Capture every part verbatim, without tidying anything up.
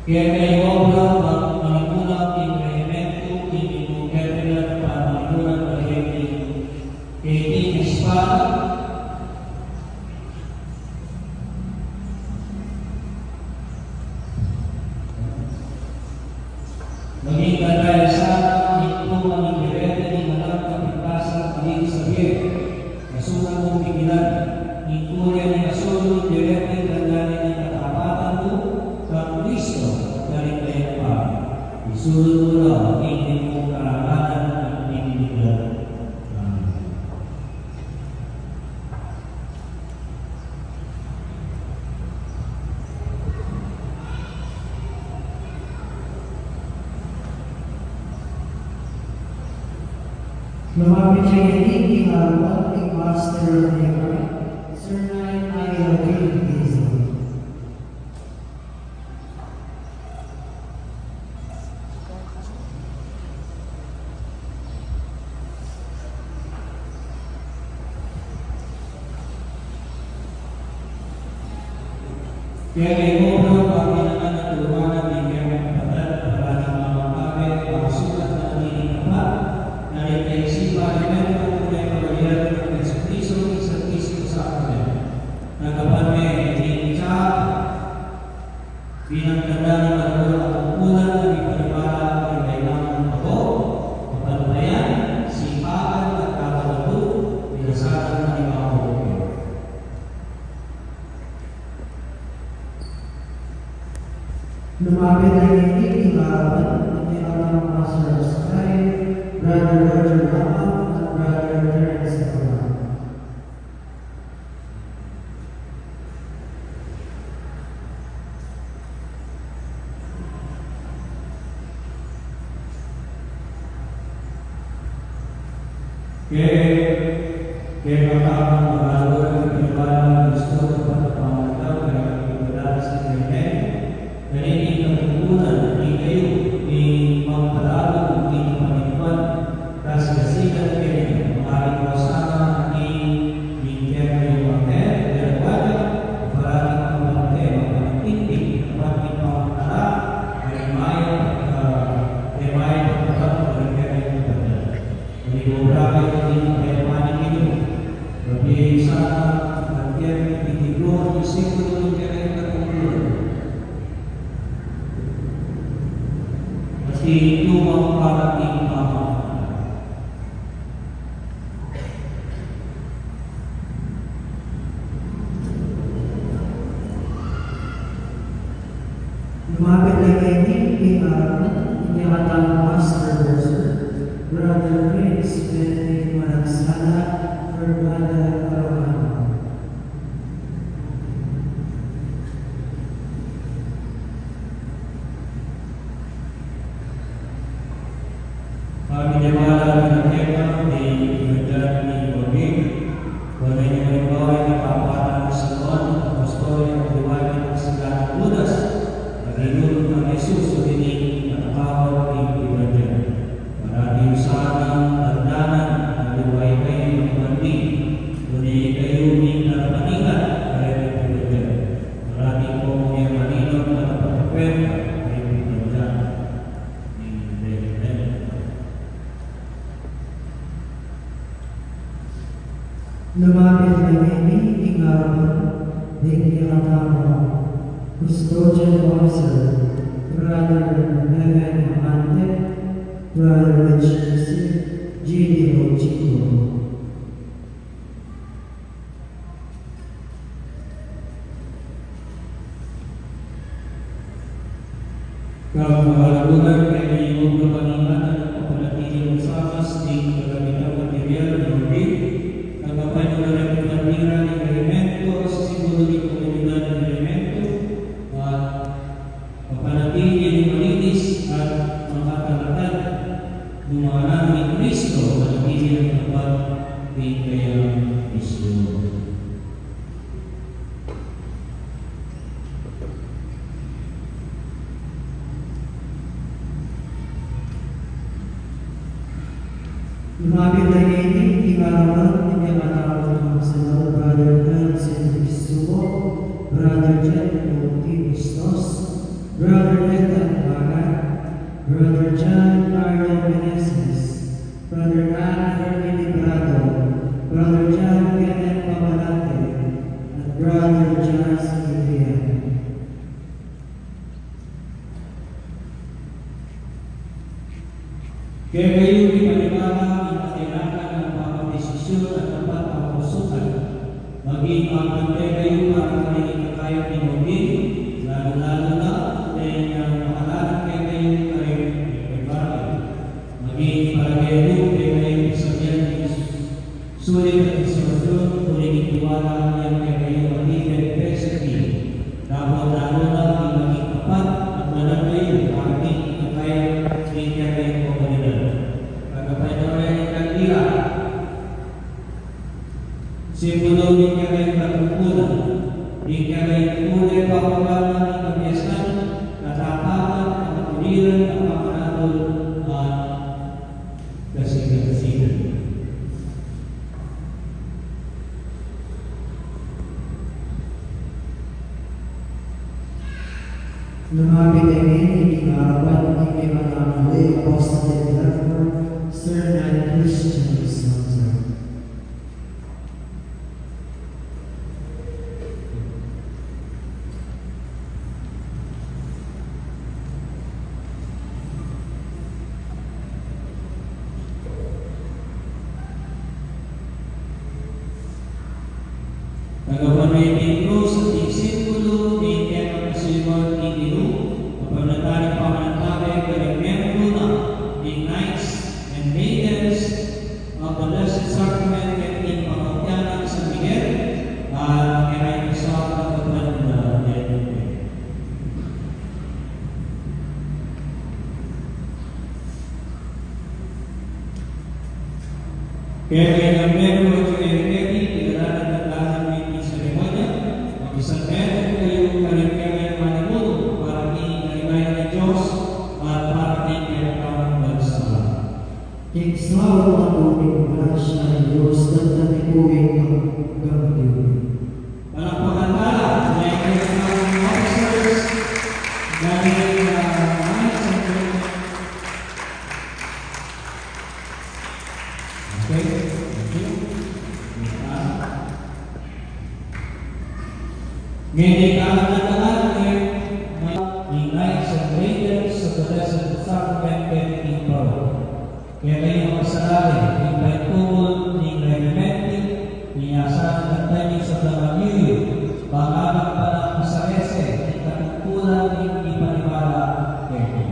Kaya kaya obra, mag-, manimuna king rehimentu, king New Capital, para manimuna king rehimentu. Kaya king espada, maging kadaya sana, ing tuman ning berete ning alang kapintasan, Aling Xavier. Masukan mung pikilan, ing kulay ning asul ning berete, tanda na ning katapatan mu kang Kristo, karing kayang pari. Isulud mu la king limung karangalan at dignidad. Amen. Lumapit ya ngeni king aruan ing Master of Diaconate, Sir Nay Aguila Quintizo. Kaya kaya mo, bro, pati naman ang tulungan ng bigyan ng kapatid para na mga kape, pasukan na nagiging kapal, na rin kayo sipa, na meron po may pagayari ng Kristo, Kristo, Kristo sa akin. Nagkapan me, hindi siya, bilang tanda ng magulang at kumpulan na may paniwala ang kailangan ng bago, kapalupayan, sipagan at kakalabu, pinasakan ng ibang. Lumapit na ngeni king aruan ing Pastor of Sky, Brother Roger Lama, at Brother Terence Lama. Kaya, kaya katapang magagawa ng pinagbalang Kristo sa pagkapangatang kaya pinagbalang sa Kanya. Ganyan ing katutunan, di kayo, di magpalago, di kapanitwan, kasi kasigan kayo, maaaring mawasana, di, di kayo magkaya, pero wala, parati kang mabante, mapanitindi, dapat di pangkala, ay mayo, ah, ay mayo, dapat, ay kayo magkaya. Uli ko, grabe, hindi na kayo panikino. Gabi sa atin, hindi ko, hindi ko, hindi ko, hindi ko, kasi ito ang parating pamamatay. Lumapit na ngeni king aruan ing ating Pastor Roger, Brother Prince Benedict Managsala, for Brother Alejandro. Kami naman ang pinagkaiba ni Brother ni Rodrigo. Wala niya halimbawa yung kapapatan ng Salon, ang pastor, yung liwanag ng sigaw ng Judas, naging ang Jesus, o dinig, nakakawan ni Brother. Parati sana, tanda na, naliway kayo ng mandi, kundi kayo ni Narapanigan, kaya ni Brother. Parati po yung malinaw na kapatid, kaya ni Brother. Lumapit na ngeni king aruan ing ating Custodian Officer, Brother Reverend Amante, Brother Rich Joseph, G D O Chico. Kapag magulang, kaya yung mga paningatan at papanatili ang samas, di kagamitan material, hindi. Ang kapag magulang, panira, ng elemento, sa siguro di komunidad ng elemento, at mapanatili ang malinis at makatalakad. Dumanan ni Kristo, manatili ang tapat king kayang misyon. Lumapit na ngeni king aruan ing ating Councilor, Brother Nelson Isubo, Brother Jen Bustos, Brother Ethan Baga, Brother John Mario Meneses, Brother Ann Fermin Librado, Brother John Kenneth Pamalate, at Brother John Adrian. Kekayu, king panibalang ing katinakan at pamagdesisyun at tapat a kapusuan, maging abante kayu para karing ikakayap ning augin, lalu-lalu na deng inyang makalanan kekayu karing pepebari. Maging para kekayu, kekayu, pisabian ning sulit a instruksyon, uling ing tiwala yang kekayu matitipid, dapot lalu na ing maging tapat at mananu kayu para king ikakayap ning kekayung komunidad. Kagapay na ring kandila, simbulu ning kekayung katungkulan, ning kekayung pule, papawanan ning kabiasnan, katapangan, katuliran, kapamanatag, at kasigasigan. Lumapit ngeni king arapan ing Apostolic Leader, Sir Nat Christian Santos. Tagapan mi ing krus at ing simbulu ning kekayung kasuliban ning Ginu, kapamantayan ning pamanantabe karing miyembru na, ning Knights and Maidens of the Blessed Sacrament, king pangopya nang San Miguel, at kekayung kasama, tagapan na rin. Kaya kaya ng Pedro at kaya kaya di, kilalanan at lanan ng seremonya, mag-isang Pedro kayu, karing kaya manimuno para king kaligayan ning Dios at para king kekayung bansa. King sawa na pu ning grasya ning Dios, at ning Ginu, ing Ginu. Palakpakan tala ing kekayung officers na rin, ah, mga isang. Okay, thank you. Ngeni, kanan-kanan ne, ing Knights and Maidens of the Blessed Sacrament keti king parokya. Kekayu, makisabi king paintungul ning regimenti, ing asalan at tanyus at laman yuyu, bang alang panagpasalese ning katungkulan ning ipanibala keti.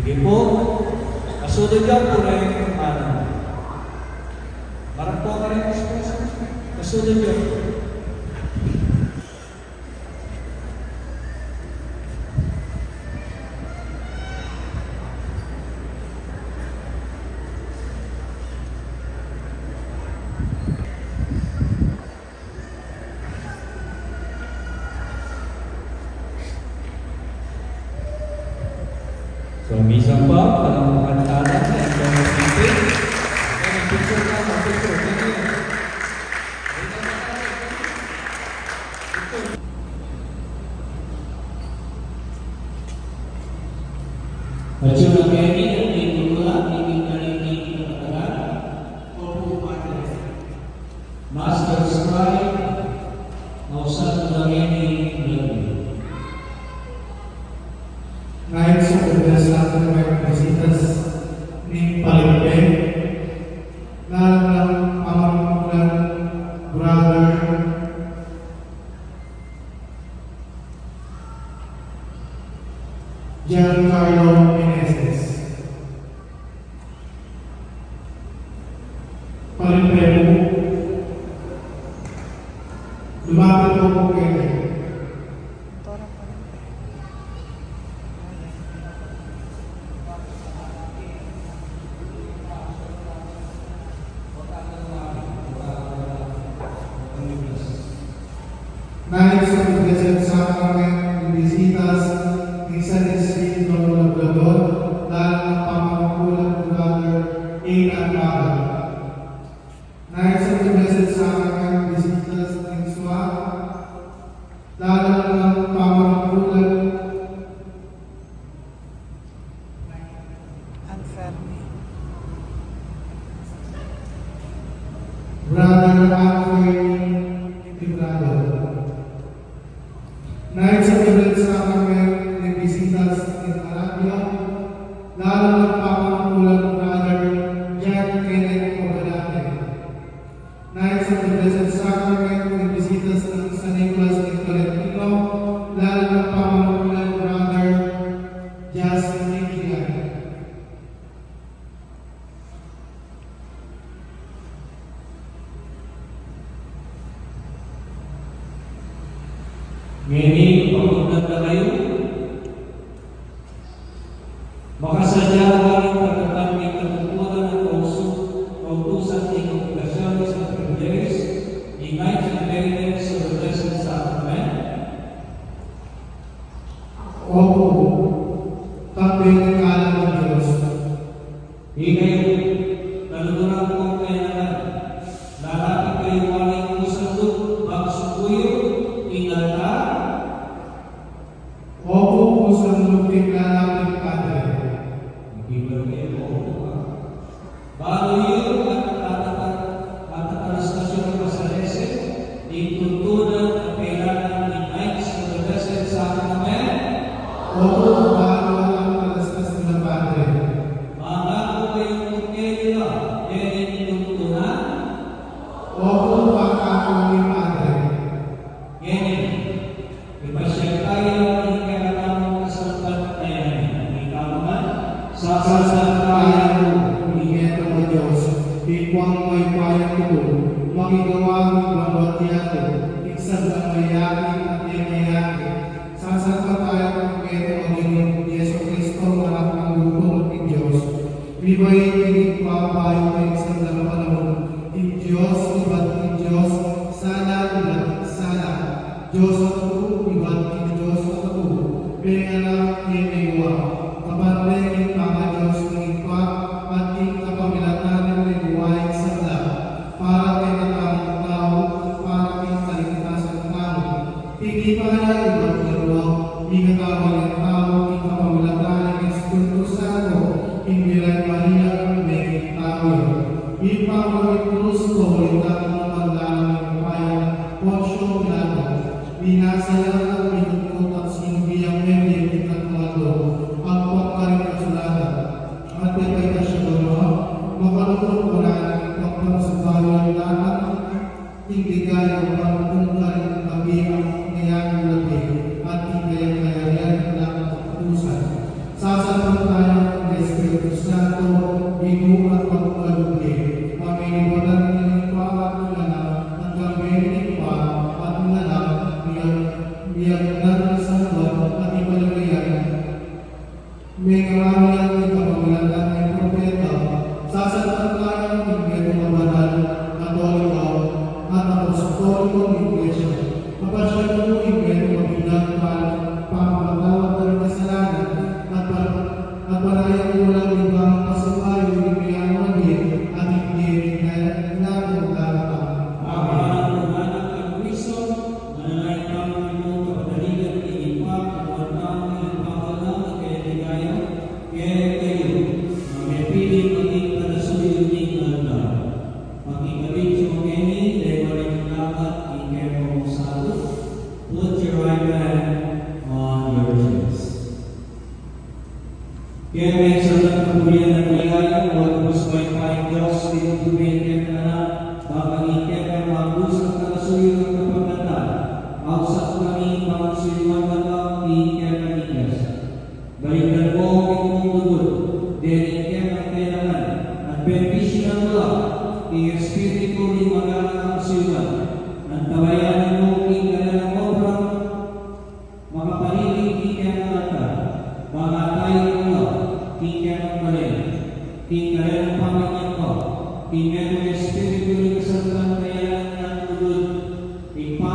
Sige po. Kasunod yu pu reng, ano, marap po ka reng esposo. Kasunod yu. So, minsan pa, palakpakan tala, and then, picture na, picture. Atyu na keni ing tula ning karing ikakatagan. Opo, Padre. Master Scribe, mausan mu na ngeni ing lagyu. Knights of the Blessed Sacrament, visitas Parimpemu, lumapit po po kami. Knights of the Blessed Sacrament, ing bisitas ning San Isidro Labrador, lalo na pamangkulang Brother Ethan Magal. Knights of the Blessed Sacrament, bisitas ning SWAT, lalo na pamangkulang Anfermi. Brother Anfermi Librado. Knights of the Blessed Sacrament, ing bisitas ning Arabia, lalo na pamangkulang Brother John Kenneth Cobalate. Knights of the Blessed Sacrament, ing bisitas ning San Nicolas ning Tolentino, lalo na pamangkulang Brother Jasmine Vian. Ngeni, pagtungdan da kayu. Makasadya ing tagatan ning katuturan at kausu-, kautusan ning obligasyon at pribilehiyo ning Knights and Maidens of the Blessed Sacrament. Opu, kambe ning kalang ning Dios. Ikayu, kaluguran kung kayanan, lalapit kayu waling kusang lub, bang sukuyu ing altar? Opu, kusang lub ing lalapit, Padre. Magibal kayu, opu, ha? Balu yu at atata-, atatalastas yu ring pasalese, ing tuntunan at kailangan ning Knights of the Blessed Sacrament. Opu, balu at atatalastas na, Padre. Mangaku kayu king kekila, deng tuntunan. Opu, mangaku mi, Padre. Ngeni, ipasyag taya ing kekatamung kasalpantayanan. Ika man, sasalpantayanan ku ing Ginu kung Dios, ing kuang mayupayang tutu, makigawa ning banua't yatu, ing sablang mayakit at e mayakit. Sasalpantayanan ku ing Ginu kung Jesucristo, anak nang bugtung ning Dios. Mibait ing Ibpa bayu king sablang panaun, ing Dios ibat king Dios, sala ibat king sala. Dios a tutu ibat king Dios a tutu, menganak e meguwa, kapantay king pamadios ning Ibpa, at king kapamilatan na ning meguwa ing sabla, para kekatamung tau, para king kaligtasan tamu. Pipipaya ibat king Dios, ing katawan ning tau, king kapamilatan ning Espiritu Santo, king Birhen Maria, meging tau ya. Ipamagkrus, pauli tamu, paglalam ning upaya nang Poncio Pilato. Minasa ya at minutngut at sinubi yang mebie king tatlung aldo, agpang karing kasulatan. At pepaitas ya banua, makalulung ku na ing pagpapasabayu yang datang, king ligaya, pagpang karing kabilang ngeni at king kayang kayarian alang katapusan. Sasalpantayanan ku ing Espiritu Santo, Ginu at Pagkalub ya, a minibatan ning Ibpa at ning Anak, at kambe ning Ibpa at ning Anak, miyag-, miyagnan king sangkan at ing kaligayan. Mengaral ya king kapamilatan ning propeta, sasalpantayanan ku ing Metung a Banal, Katoliko, at Apostolikong Iglesia. Papasyag ku ing Metung a Binag para king pamamatawad da ring kasalanan, at pa-, at panayan ku lang ing pamagpasabayu ning meangu a bie, Sinang la, king Espiritu ning maganang kasiugan, nang tawayan mu king karelang obra, makapaliling king kayang altar, bang atayan mu la king kayang galing, king karelang pamanyakap, king metung Espiritu ning kasalpantayanan at lugud, Ibpa,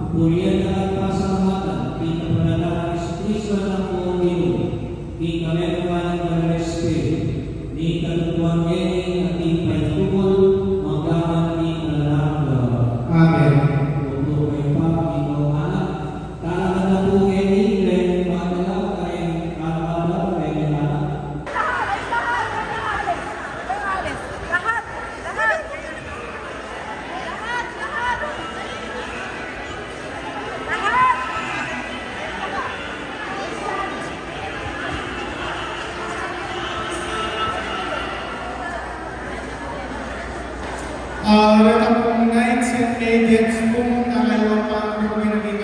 pupurian da ka at pasalamatan, king kapamilatan nang Jesucristo, Anak mu, Ginu, king kametungan ning Banal a Espiritu, ning katutuan ngeni at king pailatumul, mangga man king alang angga. Amen. Upo kayu pa, Ginu, Anak, talakad na pu ngeni, ring padala, ring kalakad, ring anak. Lahat, lahat, lahat. Ah, reta pung Knights and Maidens pu, tangay wa pa ang kami naging